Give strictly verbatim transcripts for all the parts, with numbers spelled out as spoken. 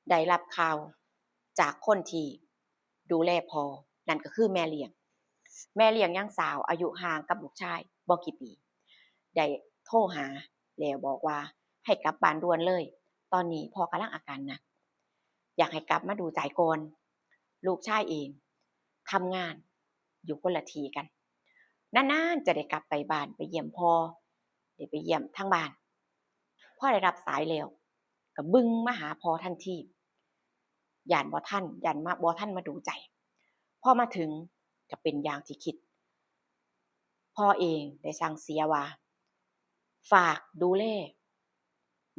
ได้รับข่าวจากคนที่ดูแลพ่อ นั่นก็คือแม่เลี้ยง แม่เลี้ยงยังสาว อายุห่างกับลูกชายบ่กี่ปี ได้โทรหาแล้วบอกว่าให้กลับบ้านด่วนเลย ตอนนี้พ่อกำลังอาการหนัก อยากให้กลับมาดูใจก่อน ลูกชายเองทำงานอยู่คนละที่กัน นานๆจะได้กลับไปบ้านไปเยี่ยมพ่อ ได้ไปเยี่ยมทางบ้าน พอได้รับสายแล้วก็บึ่งมาหาพ่อทันที ย้านบ่ทัน ย้านมา บ่ทันมาดูใจ พอมาถึงก็เป็นอย่างที่คิด พ่อเองได้สั่งเสียว่า ฝากดูแล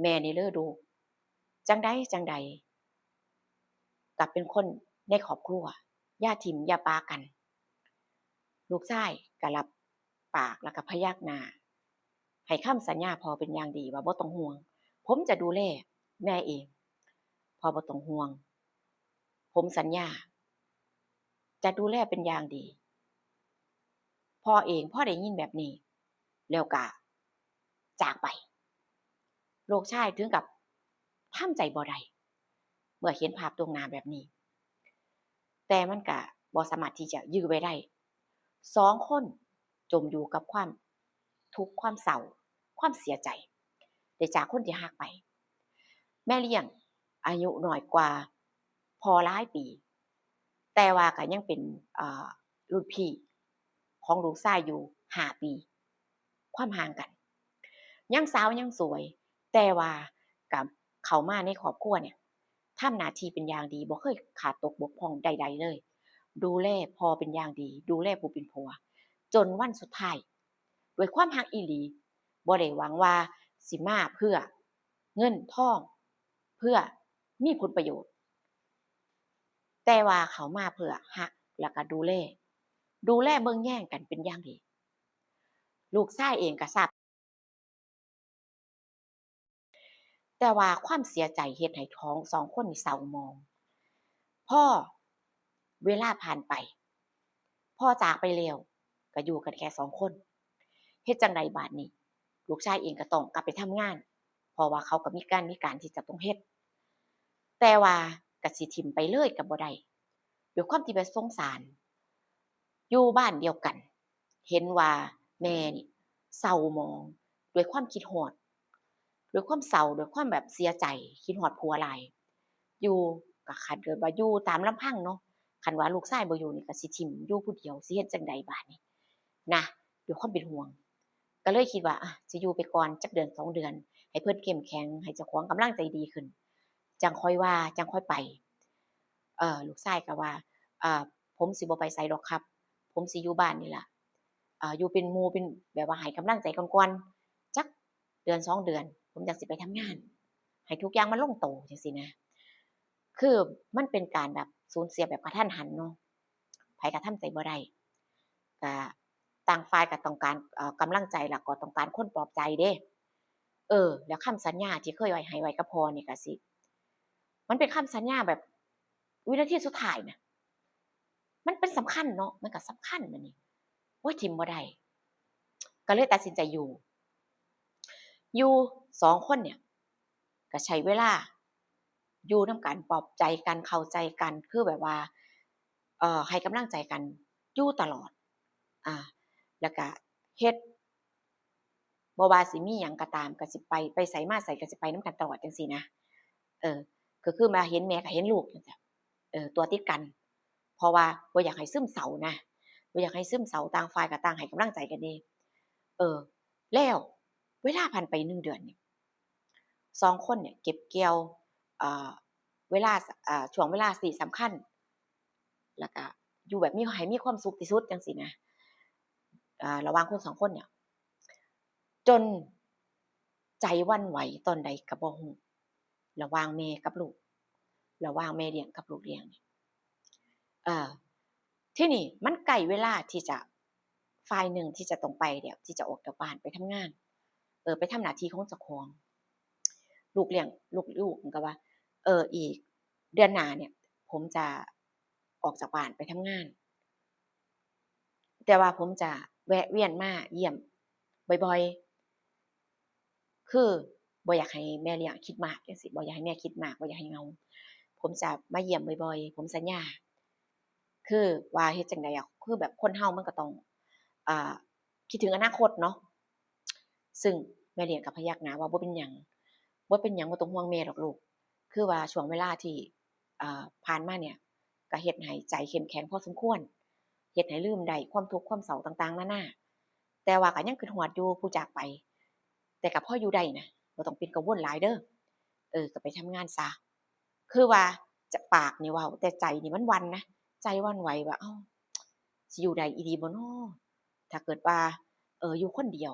แม่นี่เด้อลูก จั่งใดจั่งใดก็เป็นคนในครอบครัว อย่าถิ่มอย่าปากัน ลูกชายก็รับปากแล้วก็พยักหน้า ให้คำสัญญาพ่อเป็นอย่างดีว่าบ่ต้องห่วง ผมจะดูแลแม่เอง พ่อบ่ต้องห่วง ผมสัญญา จะดูแลเป็นอย่างดี พ่อเองพอได้ยินแบบนี้ แล้วก็จากไป ลูกชายถึงกับทำใจบ่ได้ เมื่อเห็นภาพตรงหน้าแบบนี้ แต่มันก็บ่สามารถที่จะยื้อไว้ได้ สองคนจมอยู่กับความทุกข์ ความเศร้า ความเสียใจ ได้จากคนที่ฮักไป แม่เลี้ยงอายุน้อยกว่าพ่อหลายปี แต่ว่าก็ยังเป็น เอ่อ รุ่นพี่ของลูกชายอยู่ห้าปี ความห่างกัน ยังสาวยังสวย แต่ว่าก็เข้ามาในครอบครัวเนี่ย ทำหน้าที่เป็นอย่างดี บ่เคยขาดตกบกพร่องใดๆเลย ดูแลพ่อเป็นอย่างดี ดูแลผู้เป็นผัว จนวันสุดท้าย ด้วยความฮักอีหลี บ่ได้หวังว่าสิมาเพื่อเงินทอง เพื่อมีผลประโยชน์ แต่ว่าเข้ามาเพื่อฮัก แล้วก็ดูแล ดูแลเบิ่งแยงกันเป็นอย่างดี ลูกชายเองก็ทราบ แต่ว่าความเสียใจเฮ็ดให้ท้องสองคนนี่เศร้าหมอง พอเวลาผ่านไป พ่อจากไปแล้ว ก็อยู่กันแค่สองคน เฮ็ดจั่งใดบาดนี้ ลูกชายเองก็ต้องกลับไปทำงาน เพราะว่าเขาก็มีการ มีการที่จะต้องเฮ็ด แต่ว่าก็สิถิ่มไปเลยก็บ่ได้ ด้วยความที่ว่าสงสาร อยู่บ้านเดียวกัน เห็นว่าแม่นี่เศร้าหมอง ด้วยความคิดฮอด ด้วยความเศร้า ด้วยความแบบเสียใจ คิดฮอดผัวหลาย อยู่ ก็คันเกิดว่าอยู่ตามลำพังเนาะ คันว่าลูกชายบ่อยู่นี่ก็สิถิ่มอยู่ผู้เดียว สิเฮ็ดจั่งใดบาดนี้นะ ด้วยความเป็นห่วง ก็เลยคิดว่า อ่ะ สิอยู่ไปก่อนจักเดือนสองเดือน ให้เพิ่นเข้มแข็ง ให้เจ้าของกำลังใจดีขึ้น จั่งค่อยว่า จั่งค่อยไป เอ่อ ลูกชายก็ว่า เอ่อ ผมสิบ่ไปไสดอกครับ ผมสิอยู่บ้านนี่ล่ะ เอ่อ อยู่เป็นหมู่ เป็นแบบว่าให้กำลังใจก่อนๆ จักเดือนสองเดือน ผมจั่งสิไปทำงาน ให้ทุกอย่างมันลงโตจั่งซี้นะ คือมันเป็นการแบบสูญเสียแบบกะทันหันเนาะ ไผก็ทำใจบ่ได้ ก็ต่างฝ่ายก็ต้องการ เอ่อ กำลังใจ แล้วก็ต้องการคนปลอบใจเด้ เออ แล้วคำสัญญาที่เคยไว้ ให้ไว้กับพ่อนี่ก็สิ มันเป็นคำสัญญาแบบวินาทีสุดท้ายนะ มันเป็นสำคัญเนาะ มันก็สำคัญบัดนี้ โอ๊ย ถิ่มบ่ได้ ก็เลยตัดสินใจอยู่ อยู่สองคนเนี่ย ก็ใช้เวลาอยู่นำกัน ปลอบใจกัน เข้าใจกัน คือแบบว่า เอ่อ ให้กำลังใจกันอยู่ตลอด อ่า แล้วก็เฮ็ด บ่ว่าสิมีหยังก็ตาม ก็สิไป ไปไสมาไสก็สิไปนำกันตลอดจั่งซี้นะ เออ ก็คือมาเห็นแม่ก็เห็นลูกจั่งซี้ เออ ตั๋วติดกัน เพราะว่าบ่อยากให้ซึมเศร้านะ บ่อยากให้ซึมเศร้า ต่างฝ่ายก็ต่างให้กำลังใจกันเด้ เออ แล้วเวลาผ่านไปหนึ่งเดือนนี่ สองคนเนี่ยเก็บเกี่ยว เอ่อ เวลา เอ่อ ช่วงเวลาที่สำคัญ แล้วก็อยู่แบบมี ให้มีความสุขที่สุดจั่งซี้นะ อ่า ระหว่างคนสองคนเนี่ย จนใจหวั่นไหวตอนใดก็บ่ฮู้ ระหว่างแม่กับลูก ระหว่างแม่เลี้ยงกับลูกเลี้ยงนี่ เอ่อ ทีนี้มันใกล้เวลาที่จะ ฝ่ายหนึ่งที่จะต้องไปแล้ว ที่จะออกจากบ้านไปทำงาน เออ ไปทำหน้าที่ของเจ้าของ ลูกเลี้ยง ลูก ลูกมันก็ว่า เออ อีกเดือนหน้าเนี่ย ผมจะออกจากบ้านไปทำงาน แต่ว่าผมจะแวะเวียนมาเยี่ยมบ่อยๆ คือบ่อยากให้แม่เลี้ยงคิดมากจั่งซี้ บ่อยากให้แม่คิดมาก บ่อยากให้เหงา ผมจะมาเยี่ยมบ่อยๆ ผมสัญญา คือว่าเฮ็ดจั่งใดอะ คือแบบคนเฮามันก็ต้อง อ่า คิดถึงอนาคตเนาะ ซึ่งแม่เลี้ยงก็พยักหน้าว่า "บ่เป็นหยัง บ่เป็นหยัง บ่ต้องห่วงแม่ดอกลูก คือว่าช่วงเวลาที่ อ่า ผ่านมาเนี่ย ก็เฮ็ดให้ใจเข้มแข็งพอสมควร เฮ็ดให้ลืมได้ความทุกข์ความเศร้าต่างๆ นานา แต่ว่าก็ยังคิดฮอดอยู่ผู้จากไป แต่ก็พออยู่ได้นะ บ่ต้องเป็นกังวลหลายเด้อ เออ ก็ไปทำงานซะ" คือว่าจะ ปากนี่เว้า แต่ใจนี่มันหวั่นนะ ใจหวั่นไหวว่า "เอ้า สิอยู่ได้อีหลีบ่น้อ ถ้าเกิดว่า เออ อยู่คนเดียว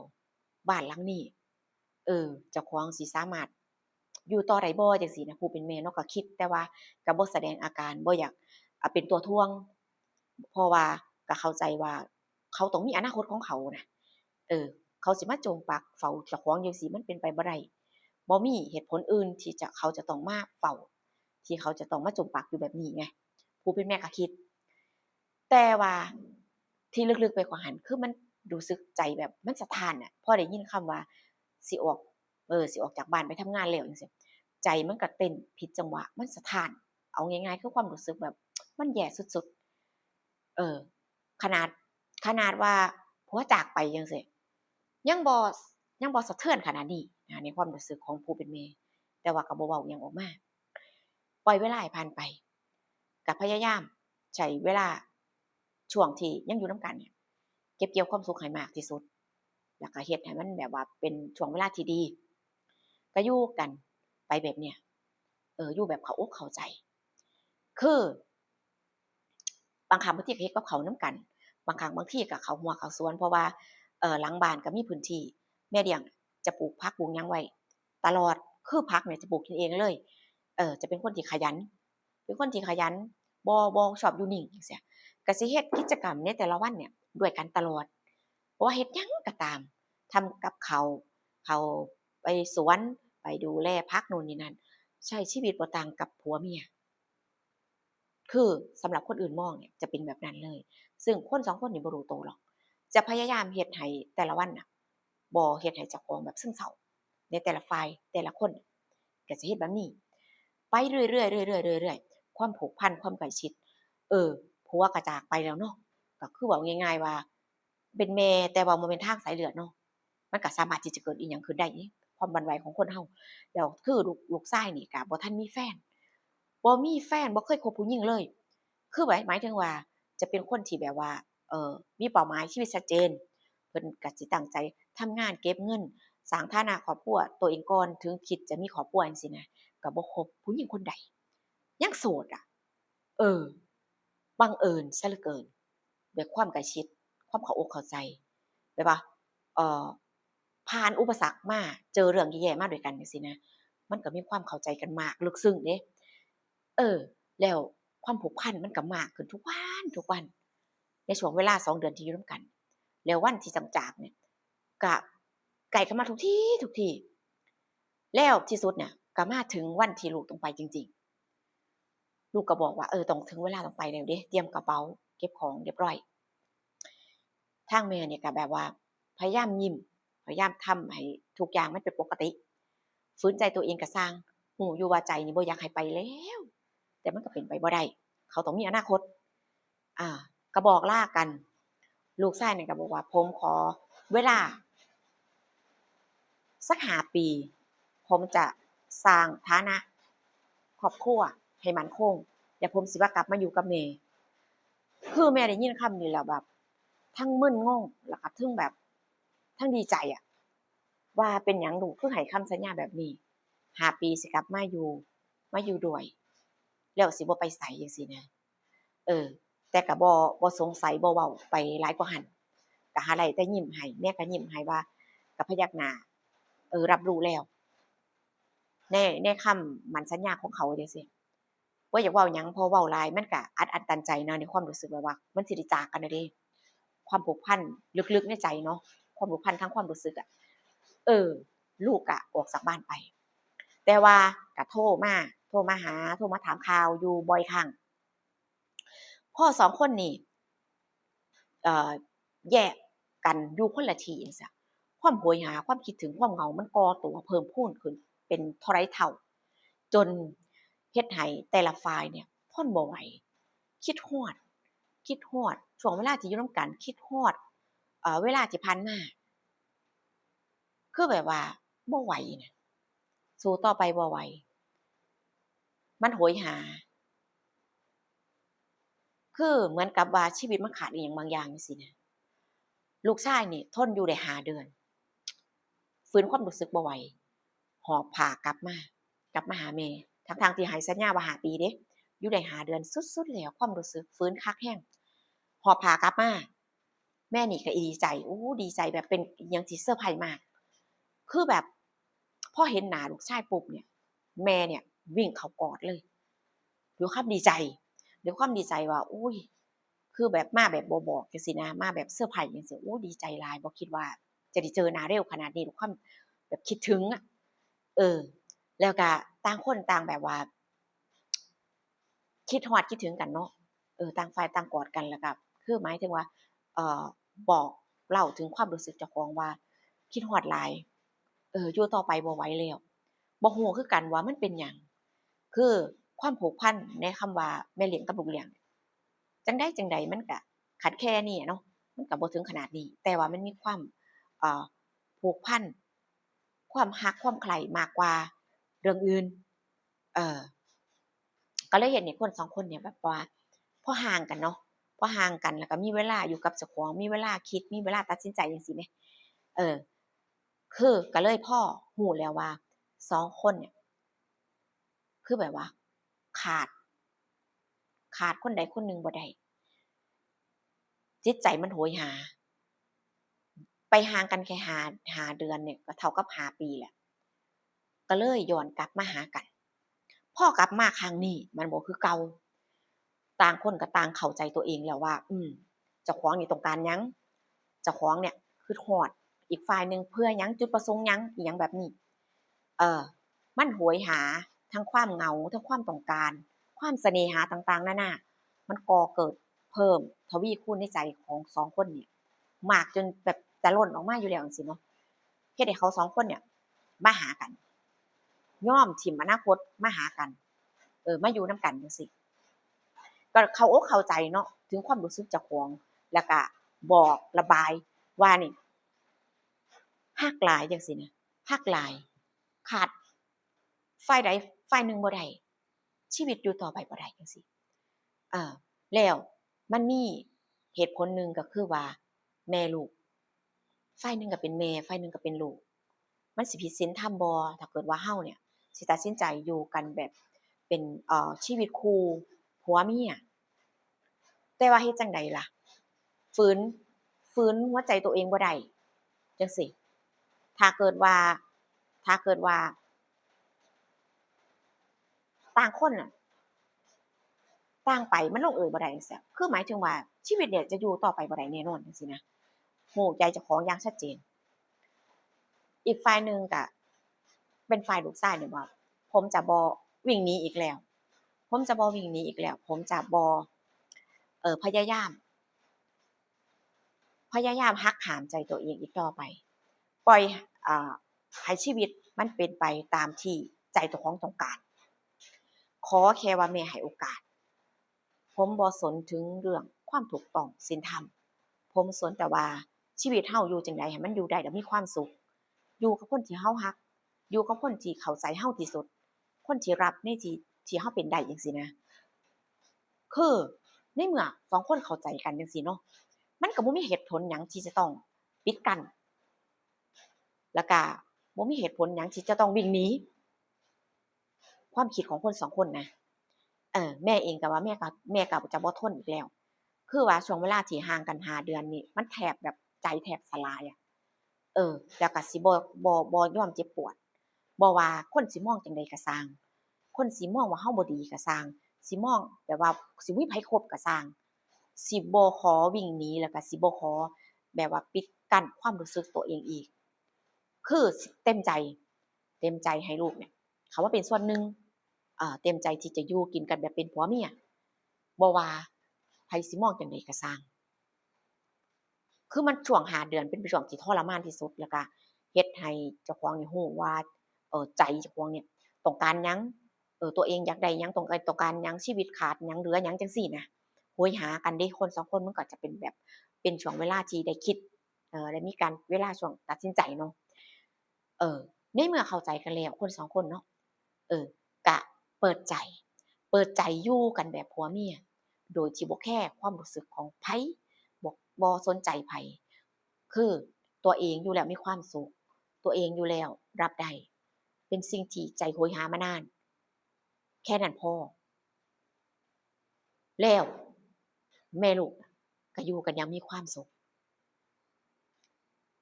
บ้านหลังนี้ เออ เจ้าของสิสามารถอยู่ต่อได้บ่" จั่งซี้นะ ผู้เป็นแม่เนาะก็คิด แต่ว่าก็บ่แสดงอาการ บ่อยาก อ่า เป็นตัวถ่วง เพราะว่าก็เข้าใจว่าเขาต้องมีอนาคตของเขานะ เออ เขาสิมาจมปลักเฝ้าเจ้าของจั่งซี้ มันเป็นไปบ่ได้ บ่มีเหตุผลอื่นที่จะ เขาจะต้องมาเฝ้า ที่เขาจะต้องมาจมปลักอยู่แบบนี้ไง ผู้เป็นแม่ก็คิด แต่ว่าที่ลึกๆ ไปกว่าหั้น คือมันรู้สึกใจแบบมันสะท้านน่ะ พอได้ยินคำว่าสิออก เออ สิออกจากบ้านไปทำงานแล้วจั่งซี้ ใจมันก็เต้นผิดจังหวะ มันสะท้าน เอาง่ายๆ คือความรู้สึกแบบมันแย่สุดๆ เออ ขนาด ขนาดว่าผัวจากไปจั่งซี้ ยังบ่ ยังบ่สะเทือนขนาดนี้นะ ในความรู้สึกของผู้เป็นแม่ แต่ว่าก็บ่เว้าหยังออกมา ปล่อยเวลาให้ผ่านไป ก็พยายามใช้เวลาช่วงที่ยังอยู่นำกันเนี่ย เก็บเกี่ยวความสุขให้มากที่สุด แล้วก็เฮ็ดให้มันแบบว่าเป็นช่วงเวลาที่ดี ก็อยู่กันไปแบบเนี้ย เออ อยู่แบบเข้าอกเข้าใจ คือ บางครั้งบางทีก็เฮ็ดกับข้าวนำกัน บางครั้งบางทีก็เข้าฮวกเข้าสวน เพราะว่า เอ่อ หลังบ้านก็มีพื้นที่ แม่เลี้ยงจะปลูกผักปลูกหยังไว้ตลอด คือผักเนี่ยจะปลูกกินเองเลย เอ่อ จะเป็นคนที่ขยัน เป็นคนที่ขยัน บ่ บ่ชอบอยู่นิ่งจั่งซี้ ก็สิเฮ็ดกิจกรรมในแต่ละวันเนี่ยด้วยกันตลอด บ่ว่าเฮ็ดหยังก็ตาม ทำกับข้าว เข้าไปสวน ไปดูแลผักโน่นนี่นั่น ใช้ชีวิตบ่ต่างกับผัวเมีย คือสำหรับคนอื่นมองเนี่ยจะเป็นแบบนั้นเลย ซึ่งคนสองคนนี่บ่รู้โตหรอก จะพยายามเฮ็ดให้แต่ละวันน่ะ บ่เฮ็ดให้เจ้าของแบบซึมเศร้า ในแต่ละฝ่าย แต่ละคนก็สิเฮ็ดแบบนี้ ไปเรื่อยๆ เรื่อยๆ เรื่อยๆ ความผูกพัน ความใกล้ชิด เออ ผัวก็จากไปแล้วเนาะ ก็คือเว้าง่ายๆ ว่า เป็นแม่ แต่ว่าบ่แม่นทางสายเลือดเนาะ มันก็สามารถที่จะเกิดอิหยังขึ้นได้เด้ ความหวั่นไหวของคนเฮา แล้วคือลูก ลูกชายนี่ก็บ่ทันมีแฟน บ่มีแฟน บ่เคยคบผู้หญิงเลย คือหมาย หมายถึงว่าจะเป็นคนที่แบบว่า เอ่อ มีเป้าหมายชีวิตชัดเจน เพิ่นก็สิตั้งใจทำงานเก็บเงิน สร้างฐานะครอบครัวตัวเองก่อน ถึงคิดจะมีครอบครัวจั่งซี้นะ ก็บ่คบผู้หญิงคนใด ยังโสดอะ เออ บังเอิญซะเหลือเกิน ด้วยความใกล้ชิด ความเข้าอกเข้าใจ แบบว่า เอ่อ ผ่านอุปสรรคมา เจอเรื่องแย่ๆ มาด้วยกันจั่งซี้นะ มันก็มีความเข้าใจกันมากลึกซึ้งเด้ เออ แล้วความผูกพันมันก็มากขึ้นทุกวัน ทุกวัน ในช่วงเวลาสองเดือนที่อยู่นำกัน แล้ววันที่ต้องจากเนี่ย ก็ใกล้เข้ามาทุกที ทุกที แล้วที่สุดเนี่ย ก็มาถึงวันที่ลูกต้องไปจริงๆ ลูกก็บอกว่า เออ ต้องถึงเวลาต้องไปแล้วเด้ เตรียมกระเป๋า เก็บของเรียบร้อย ทางแม่เนี่ยก็แบบว่าพยายามยิ้ม พยายามทำให้ทุกอย่างมันเป็นปกติ ฝืนใจตัวเองก็ซ่าง ฮู้อยู่ว่าใจนี่บ่อยากให้ไปแล้ว แต่มันก็เป็นไปบ่ได้ เขาต้องมีอนาคต อ่า ก็บอกลากัน ลูกชายนี่ก็บอกว่า "ผมขอเวลาสักห้าปี ผมจะสร้างฐานะครอบครัวให้มั่นคง แล้วผมสิว่ากลับมาอยู่กับแม่" คือแม่ได้ยินคำนี้แล้วแบบ ทั้งมึนงง แล้วก็ทั้งแบบ ทั้งดีใจอะ ว่าเป็นหยังลูกคือให้คำสัญญาแบบนี้ ห้าปีสิกลับมาอยู่ มาอยู่ด้วย แล้วสิบ่ไปไสจั่งซี้นะ เออ แต่ก็บ่ บ่สงสัย บ่เว้าไปหลายกว่าหั้น ก็หาได้แต่ยิ้มให้ แม่ก็ยิ้มให้ว่า ก็พยักหน้า เออ รับรู้แล้ว ใน ในคำมั่นสัญญาของเขาจั่งซี้ บ่อยากเว้าหยัง เพราะเว้าหลายมันก็อัดอั้นตันใจเนาะ ในความรู้สึกแบบว่ามันสิได้จากกันแล้วเด้ ความผูกพันลึกๆในใจเนาะ ความผูกพันทางความรู้สึกอะ เออ ลูกก็ออกจากบ้านไป แต่ว่าก็โทรมา โทรมาหา โทรมาถามข่าวอยู่บ่อยครั้ง พอสองคนนี่ เอ่อ แยกกันอยู่คนละที่จั่งซี้ ความโหยหา ความคิดถึง ความเหงา มันก่อตัวเพิ่มพูนขึ้นเป็นเท่าใดเท่า จน เฮ็ดให้แต่ละฝ่ายเนี่ยทนบ่ไหว คิดฮอด คิดฮอด ช่วงเวลาที่อยู่นำกัน คิดฮอด เอ่อ เวลาที่ผ่านมา คือแบบว่าบ่ไหวน่ะ สู้ต่อไปบ่ไหว มันโหยหา คือเหมือนกับว่าชีวิตมันขาดอิหยังบางอย่างจั่งซี้นะ ลูกชายนี่ทนอยู่ได้ห้าเดือน ฝืนความรู้สึกบ่ไหว หอบผ้ากลับมา กลับมาหาแม่ ทั้งๆ ที่ให้สัญญาว่าห้าปีเด้ อยู่ได้ห้าเดือน สุดๆ แล้วความรู้สึก ฝืนคักแฮง หอบผ้ากลับมา แม่นี่ก็ดีใจ โอ้ ดีใจแบบเป็นอิหยังที่เซอร์ไพรส์มาก คือแบบ พอเห็นหน้าลูกชายปุ๊บเนี่ย แม่เนี่ยวิ่งเข้ากอดเลย ด้วยความดีใจ ด้วยความดีใจว่า โอ้ย คือแบบมาแบบบ่บอกจั่งซี้นะ มาแบบเซอร์ไพรส์จั่งซี้ โอ้ ดีใจหลาย บ่คิดว่าจะได้เจอหน้าเร็วขนาดนี้ ด้วยความแบบคิดถึงอะ เออ แล้วก็ต่างคนต่างแบบว่า คิดฮอดคิดถึงกันเนาะ เออ ต่างฝ่ายต่างกอดกัน แล้วก็คือหมายถึงว่า เอ่อ บอกเล่าถึงความรู้สึกเจ้าของว่า คิดฮอดหลาย เออ อยู่ต่อไปบ่ไหวแล้ว บ่ฮู้คือกันว่ามันเป็นหยัง คือความผูกพันในคำว่าแม่เลี้ยงกับลูกเลี้ยง จั่งใดจั่งใดมันก็ขาดแคลนนี่อะเนาะ มันก็บ่ถึงขนาดนี้ แต่ว่ามันมีความ เอ่อ ผูกพัน ความฮักความใคร่มากกว่าเรื่องอื่น เออ ก็เลยเฮ็ดให้คนสองคนเนี่ยแบบว่า พอห่างกันเนาะ พอห่างกันแล้วก็มีเวลาอยู่กับเจ้าของ มีเวลาคิด มีเวลาตัดสินใจจั่งซี้แหม เออ คือก็เลยพอฮู้แล้วว่าสองคนเนี่ย คือแบบว่าขาด ขาดคนใดคนหนึ่งบ่ได้ จิตใจมันโหยหา ไปห่างกันแค่ห้า ห้าเดือนเนี่ย ก็เท่ากับห้าปีแหละ ก็เลยย้อนกลับมาหากัน พอกลับมาครั้งนี้มันบ่คือเก่า ต่างคนก็ต่างเข้าใจตัวเองแล้วว่า อืม เจ้าของนี่ต้องการหยัง เจ้าของเนี่ยคิดฮอดอีกฝ่ายหนึ่งเพื่อหยัง จุดประสงค์หยัง อิหยังแบบนี้ เออ มันโหยหาทั้งความเหงา ทั้งความต้องการ ความเสน่หาต่างๆ นานา มันก่อเกิดเพิ่มทวีคูณในใจของสองคนเนี่ย มากจนแบบจะล้นออกมาอยู่แล้วจั่งซี้เนาะ เฮ็ดให้เขาสองคนเนี่ยมาหากัน ยอมถิ่มอนาคตมาหากัน เออ มาอยู่นำกันจั่งซี้ ก็เข้าอกเข้าใจเนาะ ถึงความรู้สึกเจ้าของ แล้วก็บอกระบายว่านี่ ฮักหลายจั่งซี้นะ ฮักหลาย ขาดฝ่ายใดฝ่ายหนึ่งบ่ได้ ชีวิตอยู่ต่อไปบ่ได้จั่งซี้ เออ แล้วมันมีเหตุผลหนึ่งก็คือว่าแม่ลูก ฝ่ายหนึ่งก็เป็นแม่ ฝ่ายหนึ่งก็เป็นลูก มันสิผิดศีลธรรมบ่ ถ้าเกิดว่าเฮาเนี่ย สิตัดสินใจอยู่กันแบบเป็น เอ่อ ชีวิตคู่ผัวเมีย แต่ว่าเฮ็ดจั่งใดล่ะ ฝืน ฝืนหัวใจตัวเองบ่ได้ จั่งซี้ ถ้าเกิดว่า ถ้าเกิดว่า ต่างคนน่ะ ต่างไป มันลงเอยบ่ได้จั่งซี้ คือหมายถึงว่าชีวิตเนี่ยจะอยู่ต่อไปบ่ได้แน่นอนจั่งซี้นะ ฮู้ใจเจ้าของอย่างชัดเจน อีกฝ่ายหนึ่งก็เป็นฝ่ายลูกชายเนี่ยว่า ผมจะบ่วิ่งหนีอีกแล้ว ผมจะบ่วิ่งหนีอีกแล้ว ผมจะบ่ เอ่อ พยายาม พยายามหักห้ามใจตัวเองอีกต่อไป ปล่อย อ่า ให้ชีวิตมันเป็นไปตามที่ใจเจ้าของต้องการ ขอแค่ว่าแม่ให้โอกาส ผมบ่สนถึงเรื่องความถูกต้องศีลธรรม ผมสนแต่ว่าชีวิตเฮาอยู่จั่งใดให้มันอยู่ได้แล้วมีความสุข อยู่กับคนที่เฮาฮัก อยู่กับคนที่เข้าใจเฮาที่สุด คนที่รับในที่ ที่เฮาเป็นได้จั่งซี้นะ คือในเมื่อสองคนเข้าใจกันจั่งซี้เนาะ มันก็บ่มีเหตุผลหยังที่จะต้องปิดกั้น แล้วก็บ่มีเหตุผลหยังที่จะต้องวิ่งหนี ความคิดของคนสองคนนะ เออ แม่เองก็ว่าแม่ก็ แม่ก็จะบ่ทนอีกแล้ว คือว่าช่วงเวลาที่ห่างกันห้าเดือนนี่ มันแทบแบบใจแทบสลายอะ เออ แล้วก็สิบ่ บ่ บ่ยอมเจ็บปวด บ่ว่าคนสิมองจั่งใดก็ซ่าง คนสิมองว่าเฮาบ่ดีก็ซ่าง สิมองแบบว่าสิมีไผคบก็ซ่าง สิบ่ขอวิ่งหนี แล้วก็สิบ่ขอแบบว่าปิดกั้นความรู้สึกตัวเองอีก คือเต็มใจ เต็มใจให้ลูกเนี่ย เขามาเป็นส่วนหนึ่ง เอ่อ เต็มใจที่จะอยู่กินกันแบบเป็นผัวเมีย บ่ว่าไผสิมองจั่งใดก็ซ่าง คือมันช่วงห้าเดือนเป็นช่วงที่ทรมานที่สุด แล้วก็เฮ็ดให้เจ้าของนี่ฮู้ว่า เอ่อ ใจเจ้าของเนี่ยต้องการหยัง เออ ตัวเองอยากได้หยัง ต้องการ ต้องการหยัง ชีวิตขาดหยัง เหลือหยังจั่งซี้นะ โหยหากันเด้ คนสองคนมันก็จะเป็นแบบ เป็นช่วงเวลาที่ได้คิด เอ่อ ได้มีการ เวลาช่วงตัดสินใจเนาะ เออ ในเมื่อเข้าใจกันแล้ว คนสองคนเนาะ เออ กะเปิดใจ เปิดใจอยู่กันแบบผัวเมีย โดยที่บ่แคร์ความรู้สึกของไผ บ่ บ่สนใจไผ คือตัวเองอยู่แล้วมีความสุข ตัวเองอยู่แล้วรับได้ เป็นสิ่งที่ใจโหยหามานาน แค่นั้นพอ แล้วแม่ลูกก็อยู่กันอย่างมีความสุข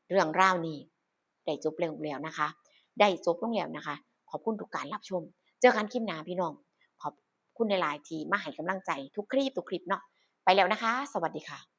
เรื่องราวนี้ได้จบลงแล้วนะคะ ได้จบลงแล้วนะคะ ขอบคุณทุกการรับชม เจอกันคลิปหน้าพี่น้อง ขอบคุณหลายๆ ที่มาให้กำลังใจทุกคลิป ทุกคลิปเนาะ ไปแล้วนะคะ สวัสดีค่ะ